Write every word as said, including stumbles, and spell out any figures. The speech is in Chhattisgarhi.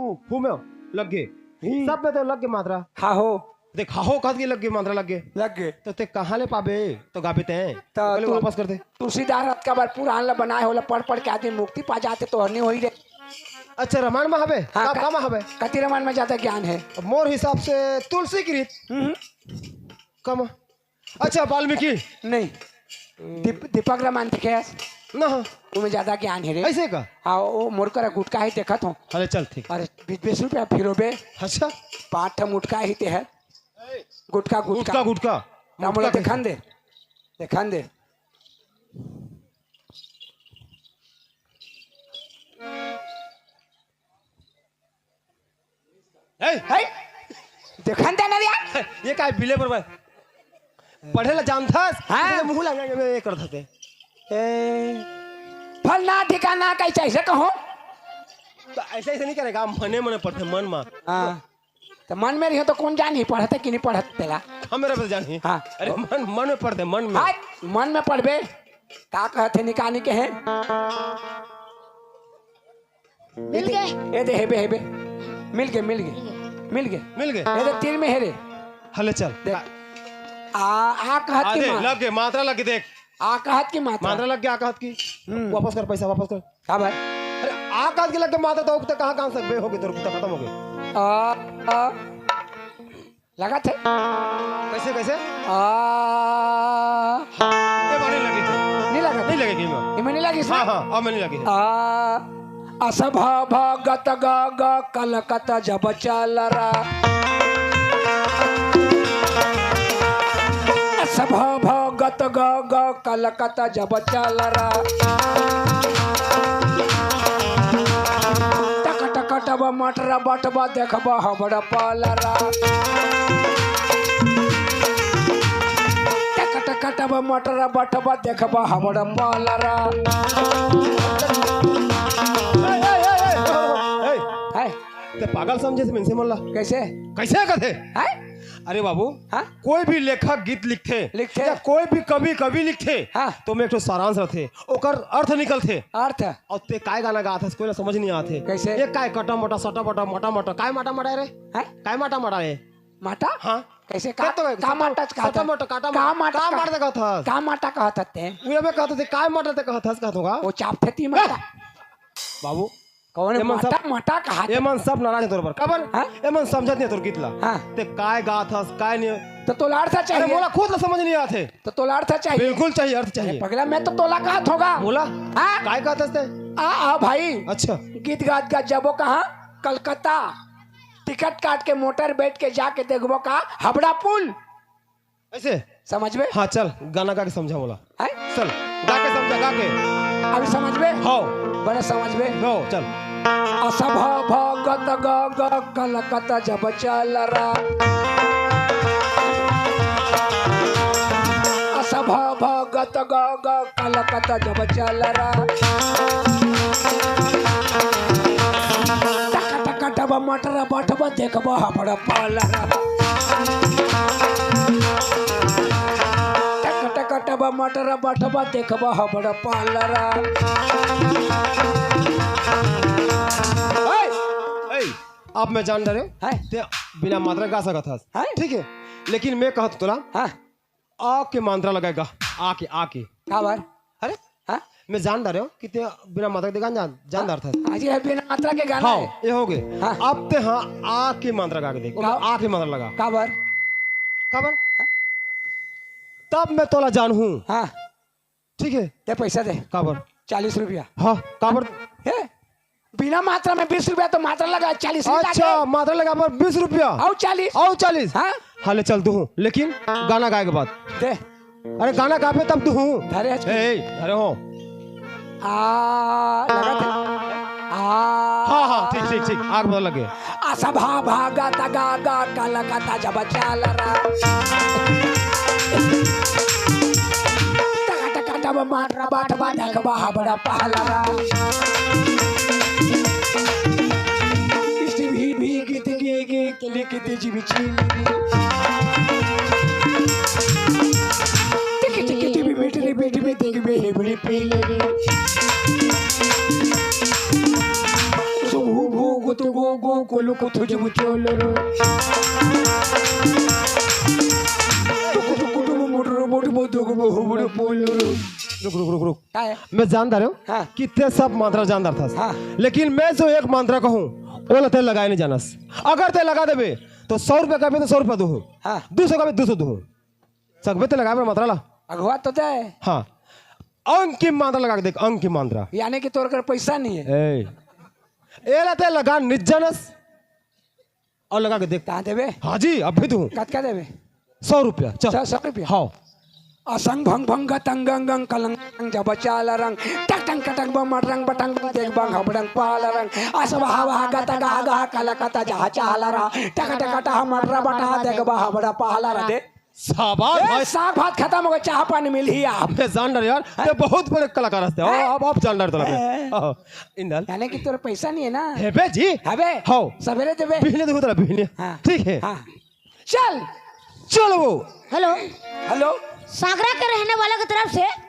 हूँ, हूँ में लग गे। ही। सब में तो लग गे मात्रा। हा हो। देख, हा हो कहत के लग गे, मात्रा लग गे। लग गे। तो ते कहाँ ले पाबे? तो गाबे ते। तो बोले तू वापस कर दे। तुलसीदास रथ का बर पुराण ला बनाए हे, ओला पढ़ पढ़ के आदमी मुक्ति पा जाथे, तो हर नहीं होई रे। अच्छा, रामायण में हवे? हाँ, का, का, का में हवे? कति रामायण में ज्यादा ज्ञान हे? मोर हिसाब से तुलसी के रीत। हम्म। कम। अच्छा, वाल्मीकि। नहीं। दीप-, दीपक रामायण देखे हस? ना। ओमे ज्यादा ज्ञान हे रे। ऐसे का? हाँ, वो मोर करा गुटका हे, देखत हों। अरे चल, ठीक। अरे, बीस बीस रुपया फिरो बे। अच्छा। पाँच ठा मुटका ही ते हे। गुटका, गुटका। गुटका, गुटका। ना, मोला गुटका देखान दे। देखान दे। ए! है? देखान दे ना यार। ये काय बिले पर भाई? पढ़े ला जानथस? हाँ। ये मुंह लगा के ये करत हते। ए, फलना ठिकाना कैसे ऐसे कहो? तो ऐसे, ऐसे नहीं करेगा, मने, मने पढ़ते, मन मा। हाँ। तो मन में रहियो तो कौन जानी पढ़ते कि नहीं पढ़ते तेला? हम मेरा बस जानी। हाँ। अरे मन, मन में पढ़ते, मन में। हाँ, मन में पढ़बे। का कहते निकानी के हैं? मिल गए। ए दे, हेबे, हेबे। मिल गए, मिल गए। मिल गए। मिल गए। ए दे, तीन में हे रे। हले चल। देख। आ, आ कहत आ की दे, माँ। लग गए, मात्रा लग गई, देख। आ कहत की मात्रा। मात्रा लग गया, आ कहत की। हम्म। वापस कर पैसा, वापस कर। का भाई? अरे, आ कहत की लग गया मात्रा, तो अब तक कहाँ, कहाँ से बे हो गए, तेरे को तो खत्म हो गए। आ, आ। लगा थे? कैसे, कैसे? आ। ये बार नहीं लगी थी। नहीं लगा नहीं थे? लगे कि मैं? ये में नहीं लगी हाँ, इसमें? हाँ, अब मैं नहीं लगी थी। आ, असभा भगत ग ग कलकत जब चल रा। असभा भगत ग ग कलकत जब चल रा। टक टक टब मटर बटबा देखबा हमर पालरा। टक टक टब मटर बटबा देखबा हमर पालरा। ए, ए, ए, ए, ए, ए। है? ते पागल समझे से मनसे मन ला? कैसे? कैसे कहते? है? अरे बाबू, हाँ? कोई भी लेखक गीत लिखथे, लिखथे। या कोई भी कवि, कवि लिखथे, हाँ। तो में एक ठो सारांश रथे, ओकर अर्थ निकलथे। अर्थ? अउ ते काय गाना गात हस, कोई ला समझ नहीं आथे। कैसे? ये काय कटा मोटा, सटा मोटा, मोटा मोटा, काय माटा माटा रे? हैं? काय माटा माटा रे? माटा? हाँ। कैसे? का, कब तो का सटा, माटा कहत सटा हस? मोटा, काटा का मोटा, माटा का कह-, माटा कहत हस? का माटा कहत हस ते? उहे में कहत हस, काय माटा ते कहत हस, कहत होगा? वो चाप थे ती माटा। बाबू, कौन एमन माटा, सब, माटा कहा ये मन सब नाराज हे तोर पर। काबर? हाँ? ये मन समझत नहीं तोर गीत ला। हाँ। ते काय गात हस, काय नहीं। तो तोला अर्थ अरे चाहिए। मोला खुद ला समझ नहीं आथे। तो तोला अर्थ चाहिए। बिल्कुल चाहिए, अर्थ चाहिए। अरे पगला, मैं तो तोला कहत होगा। मोला? हाँ? काय कहत हस ते? आ, आ भाई। अच्छा। गीत गात गात जाबो कहाँ? कलकत्ता। टिकट काट के मोटर बैठ के जाके देखबो का? हावड़ा पुल। ऐसे? समझबे? हाँ, चल, गाना गा के समझा मोला। हैं? चल, गा के समझा, गा के। अभी समझबे? हाँ। बड़े समझबे? हाँ, चल। असभा भगत ग ग कलकत जब चल रा। असभा भगत ग ग कलकत जब चल रा। टक टक टब मटर बटबा देखबा हमर पालरा। टक टक टब मटर बटबा देखबा हमर पालरा। ए, ए, अब मैं जान डरे, हैं? ते बिना मात्रा गा सकत हस। हैं? ठीक है, लेकिन मैं कहत तोला, हाँ। आ के मात्रा लगाएगा, आ के, आ के। काबर? अरे, हाँ? मैं जान डरे हूँ कि ते बिना मात्रा के गाना जान, जान हाँ? डरता है। आज ये बिना मात्रा के गाना हाँ, है। ये हो गए। हाँ। अब ते हाँ, आ के मात्रा गा के देख। का-, आ के मात्रा लगा। काबर? काबर? हाँ? तब मैं तोला जानहूँ। हाँ। ठीक है। दे पैसा दे। काबर? चालीस रुपया। हाँ, काबर? हे, बिना मात्रा में बीस रुपया तो मात्रा लगा, चालीस नहीं अच्छा, लागे। मात्रा लगा पर बीस रुपया। आओ चालीस। आओ चालीस। हाँ? हाँ, ले चल दूँ, लेकिन गाना गाए के बाद। दे। अरे गाना गाबे तब दूँ। धरे हच ए, ए, अरे हो। आ, लगा थे। आ। हाँ, हाँ, ठीक, ठीक, ठीक। आग बदल लगे। असभा भागत गा गा कलकत्ता जब चल रा। टका टका जब मार रा बाट बाट खबा बड़ा पहला रा। इष्ट भी भी गीत गे गे के लिख दे जी बिछी। टिक टिक टिक भी मिट रे बीट में देख बे हे बड़ी पीले। सुभू भू गुत गो को को लो को थुजु चोलो रो। टुकु टुकु टुकु मोटरो मोटो मोटो को बहु बड़ो पोलो रो। रुक, रुक, रुक, रुक। का है? मैं जानदार हूँ हाँ। कि ते सब मंत्र जानदार था। हाँ। लेकिन मैं जो एक मंत्र कहूँ, वो ला ते लगाए नहीं जानस। अगर ते लगा देबे, तो सौ रुपया कहबे तो सौ रुपया दूँ। हाँ। दो सौ कहबे, दो सौ दूँ। सकबे ते लगाए बर मंत्र ला। अगवा तो दे। हाँ। अंग की मात्रा लगा के देख, अंग की मात्रा। यानी कि तोर कर पैसा नहीं है। ए। एला ते लगा निज जानस। अउ लगा के देख। कहाँ देबे? हाँ जी, अभी दूँ। कतका देबे? सौ रुपया, चल। सौ, सौ रुपया? हाँ। असंग भंग भंग तंग अंग अंग कलंग जब चाल रंग टक टंग कटंग बमट रंग बटंग देख बंग हबड़ंग पाल रंग अस बहा बहा गत गहा गहा कल कत जहा चाल रहा टक टक टह मट रहा बटा देख बहा बड़ा पाल रहा दे। शाबाश ए, भाई। साग भात खत्म हो गया, चाह पानी मिल ही आप। मैं जान डर यार, हैं? ये बहुत बड़े कलाकार हस्ते। हैं? अब, अब जान डर तो लगे। हैं? हाँ, इंदल। यानी कि तोर पैसा नहीं है ना? हेबे जी। हबे? हाँ। सवेरे देबे? बिहने देखो तेरा बिहने। हाँ। ठीक है। हाँ। चल। चलो वो। हेलो। हेलो। सागरा के रहने वाला की तरफ से